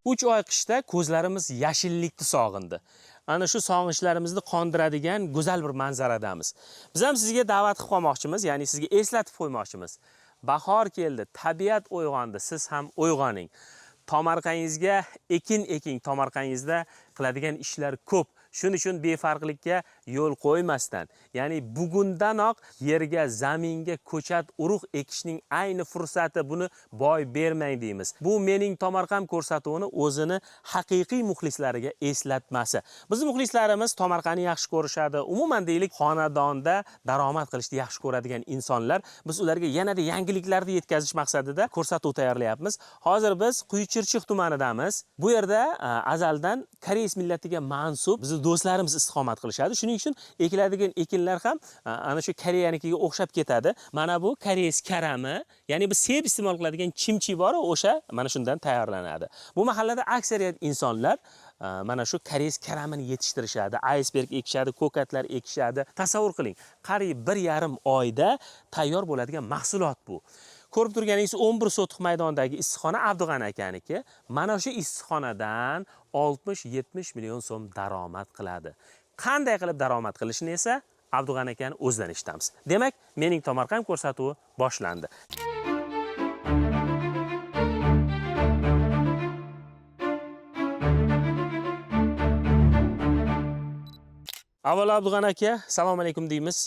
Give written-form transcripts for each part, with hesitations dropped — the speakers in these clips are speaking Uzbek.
3 oy qishda ko'zlarimiz yashillikni sog'indi. Ana shu sog'inchlarimizni qondiradigan go'zal bir manzaradamiz. Biz ham sizga da'vat qilib qo'ymoqchimiz, ya'ni sizga eslatib qo'ymoqchimiz. Bahor keldi, tabiat uyg'ondi, siz ham uyg'oning. Tomorqangizga ekin eking, tomorqangizda qiladigan ishlar ko'p. Shuning uchun befarqlikka yo'l qo'ymasdan, ya'ni bugundanoq yerga, zaminga ko'chat, urug' ekishning ayni fursati, buni boy bermang deymiz. Bu mening tomorqam ko'rsatuvini o'zini haqiqiy muxlislariga eslatmasi. Bizning muxlislarimiz tomorqani yaxshi ko'rishadi. Umuman deylik, xonadonda daromad qilishni yaxshi ko'radigan insonlar. Biz ularga yanada yangiliklarni yetkazish maqsadida ko'rsatuv tayyorlayapmiz. Hozir biz Quyichirchiq tumanidamiz. Bu yerda azaldan koreys millatiga mansub bizni do'stlarimiz istiqomat qilishadi. Shuning uchun ekiladigan ekinlar ham ana shu Koreyanikiga o'xshab ketadi. Mana bu koreys karami, ya'ni biz seb iste'mol qiladigan chimchi bor, o'sha mana shundan tayyorlanadi. Bu mahallada aksariyat insonlar mana shu koreys karamini yetishtirishadi, aysberg ekishadi, ko'katlar ekishadi. Tasavvur qiling, qariyb 1,5 oyda tayyor bo'ladigan mahsulot bu. Ko'rib turganingiz 11 sotix maydondagi issiqxona Abdug'ani akaniki. Mana shu issiqxonadan 60-70 million so'm daromad qiladi. Qanday qilib daromad qilishini esa Abdug'ani akani o'zidan eshitamiz. Demak, mening tomorqam ko'rsatuvi boshlandi. Avvalo Abdug'ani aka, assalomu alaykum deymiz.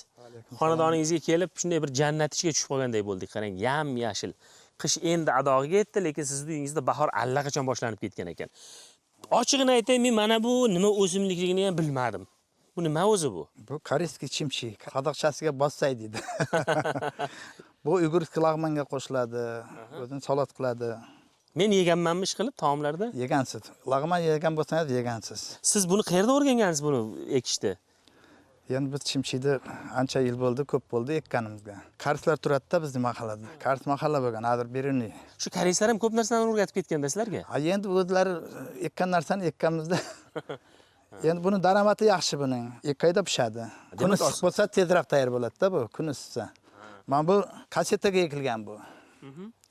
Xonadoningizga kelib shunday bir jannat ichiga tushib qolganday bo'ldik. Qarang, yam-yashil. Qish endi adog'iga yetdi, lekin sizning uyingizda bahor allaqachon boshlanib ketgan ekan. Ochig'ini aytay, men mana bu nima o'simlikligini ham bilmadim. Bu nima o'zi bu? Bu koreyskiy chimchi, qadoqchasiga bossay deydi. Bu uyg'urskiy lag'manga qo'shiladi, o'zini salat qiladi. Men yeganmanmi ish qilib taomlarda? Yegansiz. Lag'man yegan bo'lsangiz yegansiz. Siz buni qayerda o'rgangansiz buni ekishni? Endi biz chimchiyni ancha yil bo'ldi, ko'p bo'ldi ekkanimizga. Koreyslar turadi-da bizning mahallada. Koreys mahalla bo'lgan, hozir Beruniy. Shu koreyslar ham ko'p narsalarni o'rgatib ketganda sizlarga. Ha, endi o'zlari ekkan narsani ekkanmizda. Endi buni daromadi yaxshi buning. 2 oyda pishadi. Kun issiq bo'lsa tezroq tayyor bo'ladi-da bu, kun issisa. Mana bu kassetaga ekilgan bu.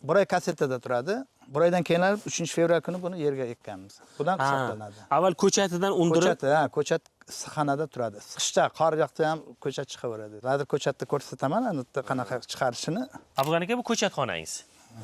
Bir oy kassetada turadi. Bir oydan keyin 3 fevral kuni buni yerga ekkanmiz. Bundan hisoblanadi. Avval ko'chatidan undirib, Ko'chat, ha, ko'chat issiqxonada turadi. Qishda qor yoqsa ham ko'chat chiqaveradi. Hozir ko'chatni ko'rsataman, endi qanaqa chiqarishini. Abdug'ani aka, bu ko'chatxonangiz.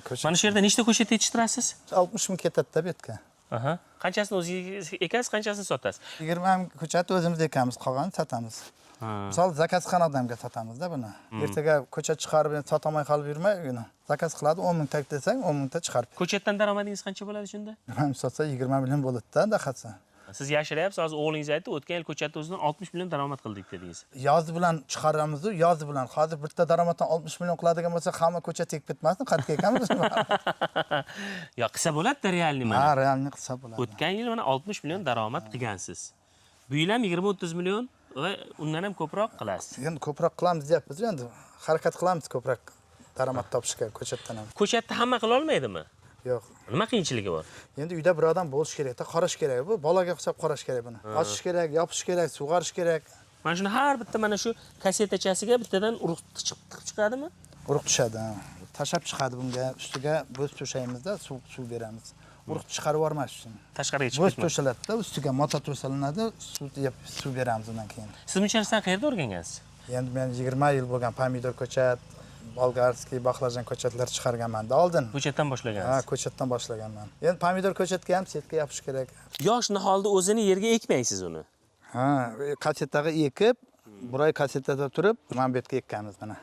Ko'chat Mana shu yerda nechta ko'chat yetishtirasiz? 60 ming ketadi-da bu yerga. Aha. Qanchasini o'zingiz ekasiz, qanchasini sotasiz? 20 ming ko'chatni o'zimiz ekamiz, qolganini sotamiz. Misol zakaz qilgan odamga sotamizda buni. Ertaga ko'chat chiqarib endi sotolmay qolib yurmay, buni zakaz qiladi, 10 ming tak desang, 10 mingta chiqarib. Ko'chatdan daromadingiz qancha bo'ladi shunda? 20 ming sotsa 20 million bo'ladi-da, qatsa. Siz yashiryapsiz, hozir o'g'lingiz aytdi, o'tgan yil ko'chatni o'zidan 60 million daromad qildik dedingiz. Yozi bilan chiqaramiz-u, yozi bilan. Hozir bitta daromaddan 60 million qiladigan bo'lsa, hamma ko'chat ekib ketmasin, qayerga ekamiz? Yo, qilsa bo'ladi-da realniy mana. Ha, realniy qilsa bo'ladi. O'tgan yil mana 60 million daromad qilgansiz. Bu yil ham 20-30 million va undan ham ko'proq qilasiz. Endi ko'proq qilamiz deyapmiz, endi harakat qilamiz ko'proq daromad topishga ko'chatdan ham. Ko'chatni hamma qila olmaydimi? Yo'q. Nima qiyinchiligi bor? Endi uyda bir odam bo'lishi kerak-da, qarash kerak. Bu bolaga hisob qarash kerak buni. Ochish kerak, yopish kerak, sug'orish kerak. Mana shuni har bitta mana shu kassetachasiga bittadan urug' tiqib chiqadimi? Urug' tushadi. Ha. Tashab chiqadi bunga, ustiga bo'z to'shaymizda, suv beramiz. Urug' chiqarib yubormas uchun. Tashqariga chiqib Bo'z ketmas. to'shaladida, ustiga mota to'shalinadi, suv beramiz undan keyin. Siz buncha narsani qayerda o'rgangansiz? Endi men 20 yil bo'lgan pomidor ko'chat, bolgarskiy, baqlajon ko'chatlar chiqarganman-da oldin. Ko'chatdan Ha, boshlagansiz. ko'chatdan boshlaganman. Endi pomidor ko'chatga ham setka yopish kerak. Yosh niholni o'zini yerga ekmaysiz uni. Ha, kassetaga ekib, bir oy kassetada turib, mana bu yerga ekkamiz mana.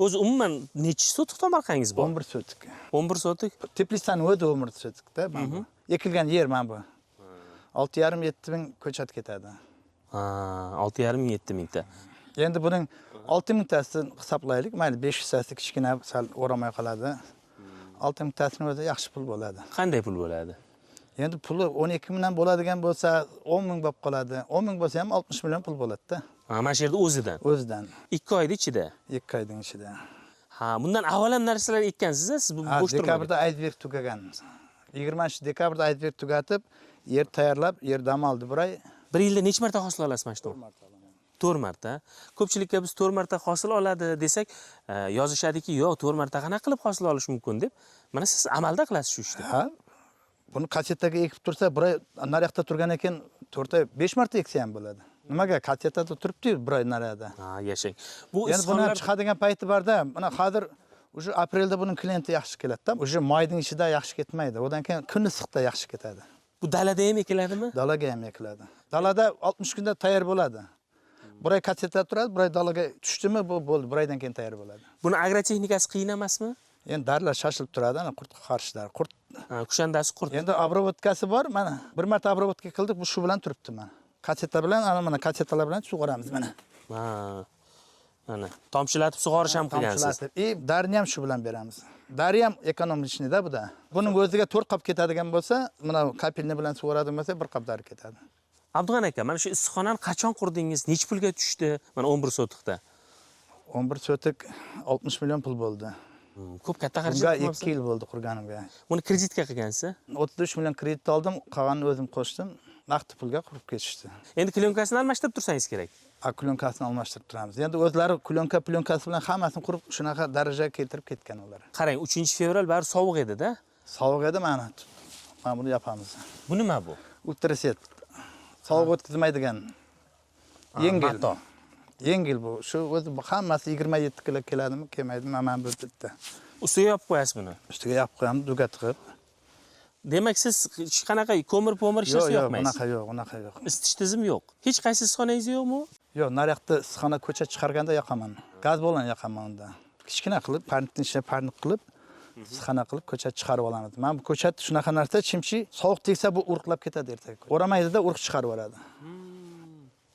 O'zi umuman necha sotix tomorqangiz bor? 11 sotik. 11 sotik. Teplitsani o'zi 11 sotikda mana bu. Ekilgan yer mana bu. 6,5-7 ming ko'chat ketadi. Ha, 6,5-7 mingta. Endi buning 6 mingtasini hisoblaylik, mayli 500 tasi kichkina sal o'ramay qoladi. 6 mingtasini o'zi yaxshi pul bo'ladi. Qanday pul bo'ladi? Endi puli 12 mingdan bo'ladigan bo'lsa, 10 ming bo'lib qoladi. 10 ming bo'lsa ham 60 million pul bo'ladi-da. Ha, mana shu yerda o'zidan. O'zidan 2 oyda ichida. 2 oyning ichida. Ha, bundan avval ham narsalar ekkansiz, siz bu Ha, bo'sh turmagan. Dekabrda aysberg tugagan. 20 dekabrda aysberg tugatib, yer tayyorlab, yer dam oldi bir oy. Bir yilda necha marta hosil olasiz mana shu? 4 marta. Ko'pchilikka biz 4 marta hosil oladi desak, yozishadiki, yo'q, 4 marta qanaqa qilib hosil olish mumkin deb. Mana siz amalda qilasiz shu ishni. Ha. Buni kassetaga ekib tursa, bir oy nariyoqda turgan ekan, 4 oy, 5 marta eksa ham bo'ladi. Nimaga kassetada turibdi bir oy naryoqda. Ha, yashang. Bu Endi buni ham issiqxonalar chiqadigan payti borda. Mana hozir уже aprelda buning klienti yaxshi keladi-da. Уже mayning ichida yaxshi ketmaydi. Undan keyin kun issiqda yaxshi ketadi. Bu dalada ham ekiladimi? Dalaga ham ekiladi. Dalada 60 kunda tayyor bo'ladi. Bir oy kassetada turadi, bir oy dalaga tushdimi, bu bo'ldi, bir oydan keyin tayyor bo'ladi. Buni agrotexnikasi qiyin emasmi? Endi dorilar shashilib turadi, ana qurtga qarshi dori. Qurt Ha, kushandasi qurt. Endi обработка si bor, mana bir marta обработка qildik, bu shu bilan turibdi mana. Kasseta bilan, ana mana kassetalar bilan sug'oramiz mana. Ha. Mana tomchilatib sug'orish ham qilgansiz. Tomchilatib. И darini ham shu bilan beramiz. Dari ham экономичный da bu da. Buning o'ziga 4 qop ketadigan bo'lsa, mana капельный bilan sug'oradigan bo'lsa, bir qop dari ketadi. Abdug'ani aka, mana shu issiqxonani qachon qurdingiz? Necha pulga tushdi? Mana 11 sotixda. 11 sotik 60 million pul bo'ldi. Ko'p katta Bunga xarajat qilmabsiz. 2 yil bo'ldi qurganimga. Buni kreditga qilgansiz? 33 million kredit oldim, qolganini o'zim qo'shdim. Naqd pulga qurib ketishdi. Endi klyonkasini almashtirib tursangiz kerak. A klonkasini almashtirib turamiz. Endi o'zlari klonka, plyonкasi bilan hammasini qurib shunaqa darajaga keltirib ketgan ular. Qarang, 3-fevral bari sovuq edi-da. Sovuq edi mana. Mana buni yopamiz. Bu nima bu? Ultraset. Sovuq o'tkazmaydigan. Yengil. Mato. Yengil bu. Shu o'zi bu hammasi 27 kilo keladimi, kelmaydimi? Mana bu bitta. Ustiga yopib qo'yasiz buni. Ustiga yopib qo'yamiz, duga tiqib. Demak, siz hech qanaqa ko'mir po'mir hech Yo'q, narsa yo'q, yoqmaysiz. Unaqa yo'q, unaqa yo'q. Isitish tizimi yo'q. Hech qaysi issiqxonangiz yo'qmi? Yo'q, nariyoqda issiqxona ko'cha chiqarganda yoqaman. Gaz bilan yoqaman unda. Kichkina qilib, парник ni ichida парник qilib, issiqxona qilib ko'cha chiqarib olamiz. Mana bu ko'chat shunaqa narsa, chimchi sovuq tegsa bu urug'lab ketadi ertaga. O'ramaydida urug' chiqarib yuboradi.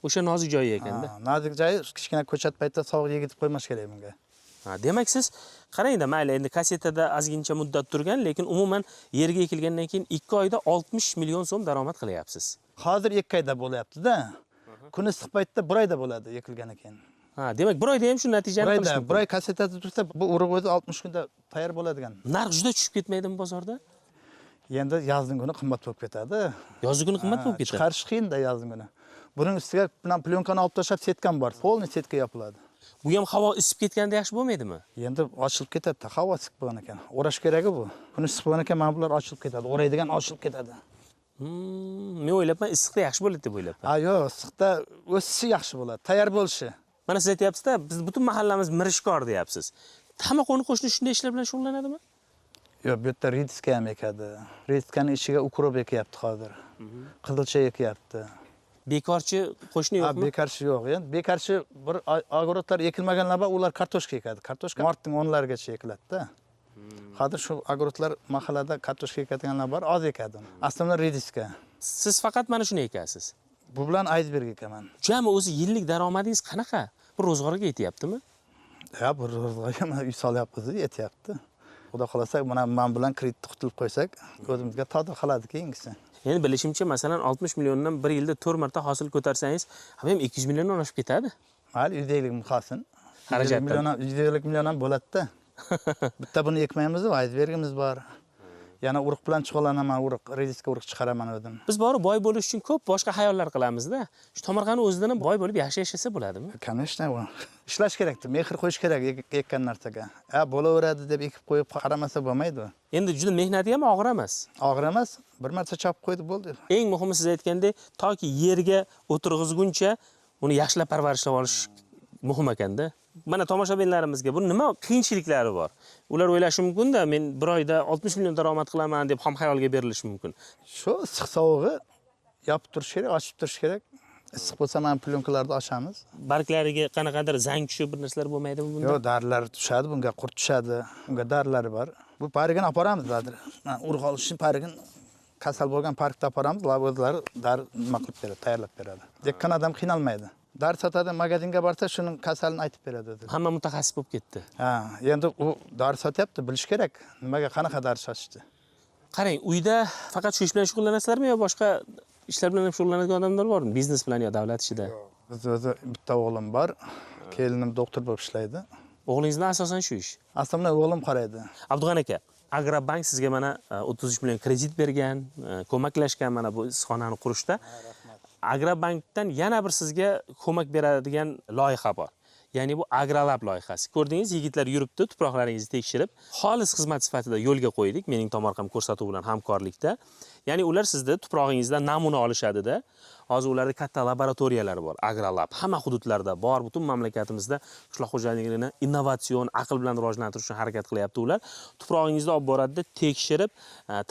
O'sha nozik joyi ekanda. Ha, nozik joyi kichkina ko'chat paytida sovuq yegitib qo'ymash kerak bunga. Ha, demak siz qarangda, mayli endi kassetada ozgincha muddat turgan, lekin umuman yerga ekilgandan keyin 2 oyda 60 million so'm daromad qilyapsiz. Hozir 2 oyda bo'lyapti-da. Kun issiq paytda 1 oyda bo'ladi ekilgandan keyin. Ha, demak 1 oyda ham shu Bir natijani qilish oyda, mumkin. bir oy kassetada tursa, bu urug' o'zi 60 kunda tayyor bo'ladigan. Narx juda tushib ketmaydimi bozorda? Endi yozning kuni qimmat bo'lib ketadi. Yozgi kuni qimmat bo'lib ketadi. Chiqarish qiyin-da yozning kuni. Buning ustiga bilan plyonkani olib tashlab setkam bor. Полный setka yopiladi. Bu ham havo isib ketganda yaxshi bo'lmaydimi? Endi ochilib ketadi, havo issiq bo'lgan ekan. O'rash keragi bu. Kun issiq bo'lgan ekan, mana bular ochilib ketadi. O'raydigan ochilib ketadi. Men o'ylabman issiqda yaxshi bo'ladi deb o'ylabman. Ha, yo'q, issiqda o'sishi yaxshi bo'ladi, tayyor bo'lishi. Mana siz aytyapsiz-da, biz butun mahallamiz mirishkor deyapsiz. Hamma qo'ni-qo'shni shunday ishlar bilan shug'ullanadimi? Yo'q, bu yerda rediska ham ekadi. Rediskani ichiga укроп ekyapti hozir. Qizilcha ekyapti. Bekorchi qo'shni Ha, yo'qmi? bekorchi yo'q. Endi bekorchi bir огород lar ekilmaganlar bor, ular kartoshka ekadi. Kartoshka martning 10larigacha ekiladi-da. Hozir shu огород lar mahallada kartoshka ekadiganlar bor, oz ekadi. Aslida rediska. Siz faqat mana shuni ekasiz. Bu bilan aysberg ekaman. Jami o'zi yillik daromadingiz qanaqa? Bu ro'zg'orga yetyaptimi? Ya bu ro'zg'orga mana uy solyapmiz, yetyapti. Xudo xohlasa, mana man bilan kreditni qutulib qo'ysak, o'zimizga toza qoladi keyingisi. Endi bilishimcha, masalan, 60 milliondan bir yilda 4 marta hosil ko'tarsangiz, ham 200 milliondan oshib ketadi. Mayli, 150 ming qolsin. Xarajatdan. 150 million ham, 150 million ham bo'ladi-da. Bitta buni ekmaymiz, aysbergimiz bor. Yana urug' bilan shug'ullanaman, urug', rediska urug' chiqaraman o'zim. Biz bori boy bo'lish uchun ko'p boshqa xayollar qilamizda. Shu tomorqani o'zidan ham boy bo'lib yaxshi yashasa bo'ladimi? Конечно, u. Ishlash kerakdi, mehr qo'yish kerak ekkan narsaga. Ha, bo'laveradi deb ekib qo'yib qaramasa bo'lmaydi u. Endi juda mehnati ham og'ir emas. Og'ir emas, bir marta chopib qo'ydi, bo'ldi. Eng muhimi siz aytgandek, toki yerga o'tirg'izguncha uni yaxshilab parvarishlab olish muhim ekanda. Mana tomoshabinlarimizga bu nima qiyinchiliklari bor? Ular o'ylashi mumkin-da, men bir oyda 60 million daromad qilaman deb xom xayolga berilishi mumkin. Shu issiq sovug'i yopib turish kerak, ochib turish kerak. Issiq bo'lsa mana plyonkalarni ochamiz. Barglariga qanaqadir zang tushib bir narsalar bo'lmaydimi bunda? Yo'q, dorilar tushadi, bunga qurt tushadi, bunga dorilari bor. Bu parigini olib boramiz hozir. Mana urug' olish uchun parigin kasal bo'lgan parkda olib boramiz, ular o'zlari dori nima qilib beradi, tayyorlab beradi. Ekkan odam qiynalmaydi. Dori sotadi, magazinga borsa shuning kasalini aytib beradi o'zi. Hamma mutaxassis bo'lib ketdi. Ha, endi u dori sotyapti, bilish kerak. Nimaga qanaqa dori sotishdi. Qarang, uyda faqat shu ish bilan shug'ullanasizlarmi yo boshqa ishlar bilan ham shug'ullanadigan odamlar bormi? Biznes bilan yo davlat ishida? Biz o'zi bitta o'g'lim bor. Kelinim doktor bo'lib ishlaydi. O'g'lingizdan asosan shu ish. Aslida o'g'lim qaraydi. Abdug'ani aka, Agrobank sizga mana 33 million kredit bergan, ko'maklashgan mana bu issiqxonani qurishda. Agrobankdan yana bir sizga ko'mak beradigan loyiha bor. Ya'ni bu Agrolab loyihasi. Ko'rdingiz, yigitlar yuribdi, tuproqlaringizni tekshirib, xolis xizmat sifatida yo'lga qo'ydik, Mening tomorqam ko'rsatuvi bilan hamkorlikda. Ya'ni ular sizni tuprog'ingizdan namuna olishadida. Hozir ularda katta laboratoriyalar bor, Agrolab hamma hududlarda bor, butun mamlakatimizda qishloq xo'jaligini innovatsion aql bilan rivojlantirish uchun harakat qilyapti ular. Tuprog'ingizni olib boradida, tekshirib,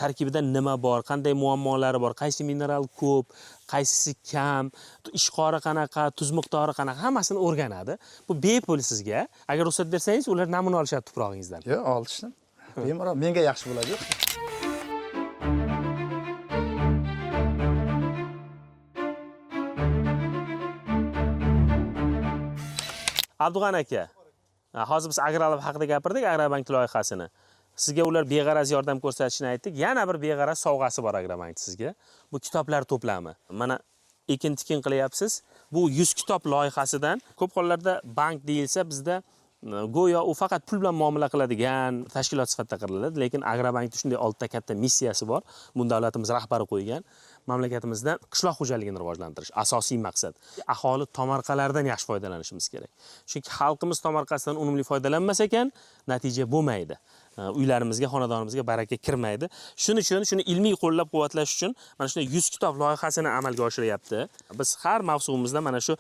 tarkibida nima bor, qanday muammolari bor, qaysi mineral ko'p, qaysisi kam, ishqori qanaqa, tuz miqdori qanaqa, hammasini o'rganadi. Bu bepul sizga. Agar ruxsat bersangiz, ular namuna olishadi tuprog'ingizdan. Yo'q, olishsin. Bemalol, menga yaxshi bo'ladi. Abdug'ani aka, hozir biz Agrolab haqida gapirdik, Agrobank loyihasini. Sizga ular beg'araz yordam ko'rsatishini aytdik. Yana bir beg'araz sovg'asi bor Agrobank sizga. Bu kitoblar to'plami. Mana ekin tikin qilyapsiz. Bu 100 kitob loyihasidan ko'p hollarda bank deyilsa bizda go'yo u faqat pul bilan muomala qiladigan tashkilot sifatida qaraladi, lekin Agrobankda shunday oltita katta missiyasi bor. Buni davlatimiz rahbari qo'ygan. Mamlakatimizda qishloq xo'jaligini rivojlantirish asosiy maqsad. Aholi tomorqalardan yaxshi foydalanishimiz kerak. Chunki xalqimiz tomorqasidan unumli foydalanmas ekan, natija bo'lmaydi. Uylarimizga, xonadonimizga baraka kirmaydi. Shuning uchun, shuni ilmiy qo'llab-quvvatlash uchun mana shunday 100 kitob loyihasini amalga oshiryapti. Biz har mavsumimizda mana shu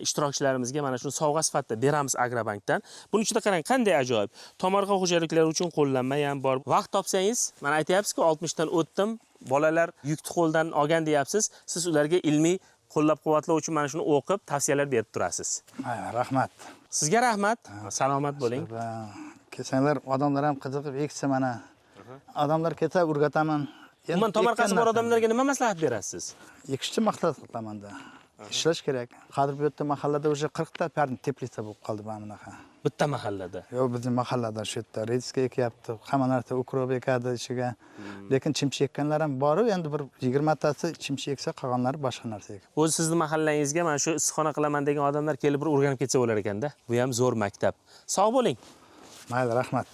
ishtirokchilarimizga mana shuni sovg'a sifatida beramiz Agrobankdan. Buning ichida qarang, qanday ajoyib. Tomorqa xo'jaliklari uchun qo'llanma ham bor. Vaqt topsangiz, mana aytayapsiz-ku, 60 dan o'tdim, bolalar yukni qo'ldan olgan deyapsiz. Siz ularga ilmiy qo'llab-quvvatlov uchun mana shuni o'qib, tavsiyalar berib turasiz. Ha, rahmat. Sizga rahmat. Salomat bo'ling. Va kelsanglar, odamlar ham qiziqib eksa mana. Odamlar kelsa o'rgataman. Endi Umuman tomorqasi ekkan bor narsani. odamlarga nima maslahat berasiz? Ekishni maslahat qilamanda. Ishlash kerak. Hozir bu yerda mahallada уже 40 ta теплица bo'lib qoldi mana bunaqa. Bitta mahallada. Yo'q, bizning mahallada shu yerda rediska ekyapti, hamma narsa укроп ekadi ichiga. Lekin chimchi ekkanlar ham bor, endi bir 20 tasi chimchi eksa, qolganlari boshqa narsa ekadi. O'zi sizni mahallangizga mana shu issiqxona qilaman degan odamlar kelib bir o'rganib ketsa bo'lar ekanda. Bu ham zo'r maktab. Sog' bo'ling. Mayli, rahmat.